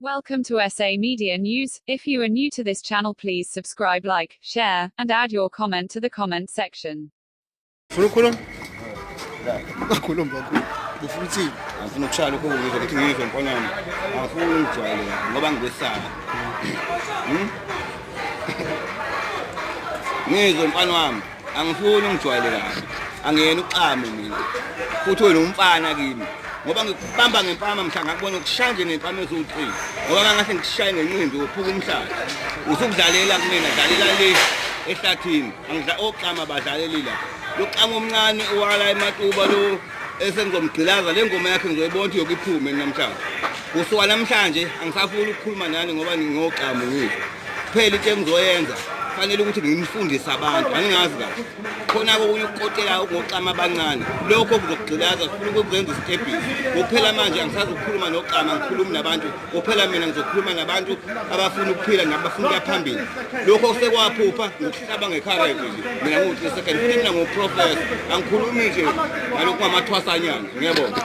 Welcome to SA Media News. If you are new to this channel, please subscribe, like, share, and add your comment to the comment section. Ufuna ukukhuluma? Ungakhulumi kakhulu. Ufuna uthini? Angifuni ukushaya lokho ngizwa ukuthi ngizwe mfana. Angifuni ungijwayele ngoba ngikwesaba. Ngizwe mfana wami, angifuni ungijwayele kabi. Angiyena uxame mina. Futhi wena umfana kimi. Ngoba ngikubamba ngempama mhla ngakubona ukushaya nje ngempama eziwu-3. Ngoba ngangase ngikushaye ngenqindi uphuka umhlathi. Usukudlalela kumina, dlalela le ehlathini. Angidla oxama badlaleli la. Lo xama omncane owala ematuba lo esengizomgqilaza le ngoma yakhe ngizoyibona ukuthi yoke iphume namhlanje. Kusuka namhlanje angisafuni ukukhuluma nani ngoba ngingoxamu ngizwe. Kuphela into engizoyenza fanele ukuthi ngimfundise abantu angingazi kahle. Khona kokunye ukukotela okungoxama abancane. Lokho kuzokugqilaza kufuna ukuzenza isitebhisi. Kuphela manje angisazi ukukhuluma noxama ngikhulumi nabantu. Kuphela mina ngizokhuluma nabantu abafuna ukuphila nabafuna ukuya phambili. Lokho sekwaphupha ngokuhlaba ngekharete nje. Mina ngiwu-3 second futhi mina ngiwuprofessor. Angikhulumi nje ngalokhu ngamathwasanyana. Ngiyabonga.